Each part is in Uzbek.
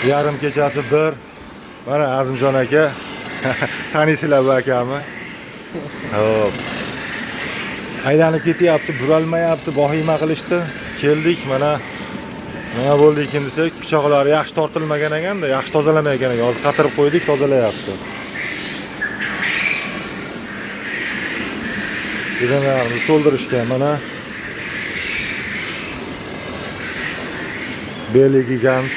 Yarim kechasi 1. Mana Azimjon aka. Taniysizlar bu akamni. Xo'p. Aylanib ketyapti, buralmayapti, vahima qilishdi. Keldik, mana nima bo'ldi ekan desak, pichoqlari yaxshi tortilmagan ekanda, yaxshi tozalamagan ekan. Hozir qatirib qo'ydik, tozalayapti. Bedanalarimizni to'ldirishgan mana. Beli gigant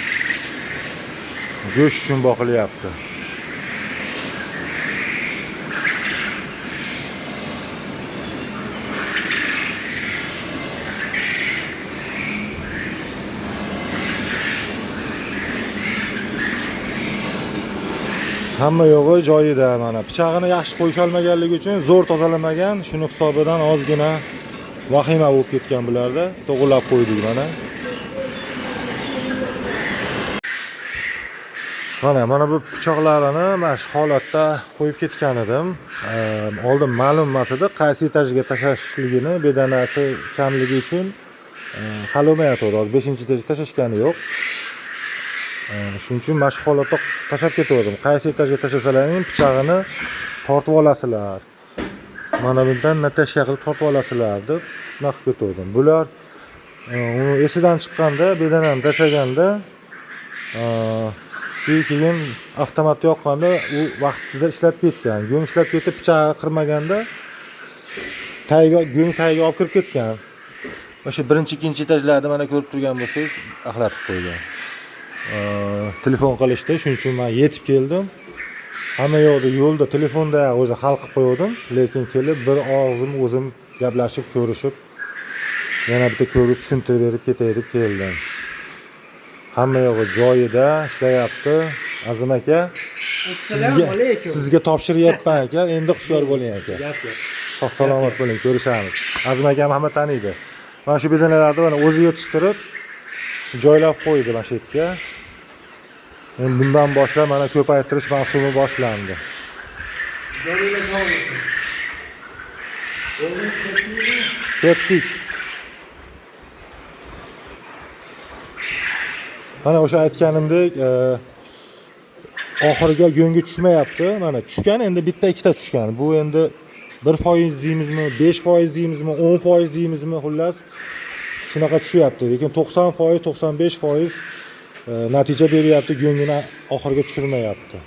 go'sht uchun boqilyapti. Hamma yo'g'i joyida mana. Pichog'ini yaxshi qo'yisholmaganligi uchun zo'r tozalamagan, shuni hisobidan ozgina vahima bo'lib ketgan bularda. To'g'rilab qo'ydik mana. Mana bu pichoqlarini mana shu holatda qo'yib ketgan edim. Oldin ma'lum emas edi qaysi etajga tashlashligini, bedanasi kamligi uchun hal bo'lmayotgandi. Hozir 5-etajga tashlashgani yo'q. Shuning uchun mana shu holatda tashlab ketgandim. Qaysi etajga tashlasalaring pichog'ini tortib olasizlar. Mana bundan natasha qilib tortib olasizlar deb naqib ketgandim. Bular uni esidan chiqqanda, bedanani tashlaganda, keyin avtomat yoqqanda u vaqtida ishlab ketgan. Go'ng ishlab ketib pichog'i qirmaganda tagiga, go'ng tagiga olib kirib ketgan. O'sha birinchi, ikkinchi etajlarda mana ko'rib turgan bo'lsangiz, axlatib qo'ygan. Telefon qilishdi, shuning uchun men yetib keldim. Hamma yoqda yo'lda telefonda o'zi hal qilib qo'ydim, lekin kelib bir og'zim o'zim gaplashib, ko'rishib, yana bitta ko'rib tushuntirib berib ketay deb keldim. Hamma yo'g'i joyida ishlayapti. Azim aka, Assalomu alaykum. Sizga topshiryapman aka, endi hushyor bo'ling aka. Gap yo'q. Sog' salomat bo'ling, ko'rishamiz. Azim akam hamma taniydi. Mana shu bedanalarni mana o'zi yetishtirib joylab qo'ydi mana shu yerga. Endi bundan boshlab mana ko'paytirish mavsumi boshlandi. Joningiz sog' bo'lsin. Ketdik. Mana o'sha aytganimdek, oxiriga go'ngga tushmayapti. Mana tushgan, endi bitta ikkita tushgan. Bu endi 1% deymizmi, 5% deymizmi, 10% deymizmi, xullas shunaqa tushyapti. Lekin 90%, 95% natija beryapti, go'ngini oxiriga tushirmayapti.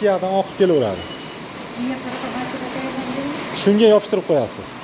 Yoqdan oqib kelaveradi. Shunga yopishtirib qo'yasiz.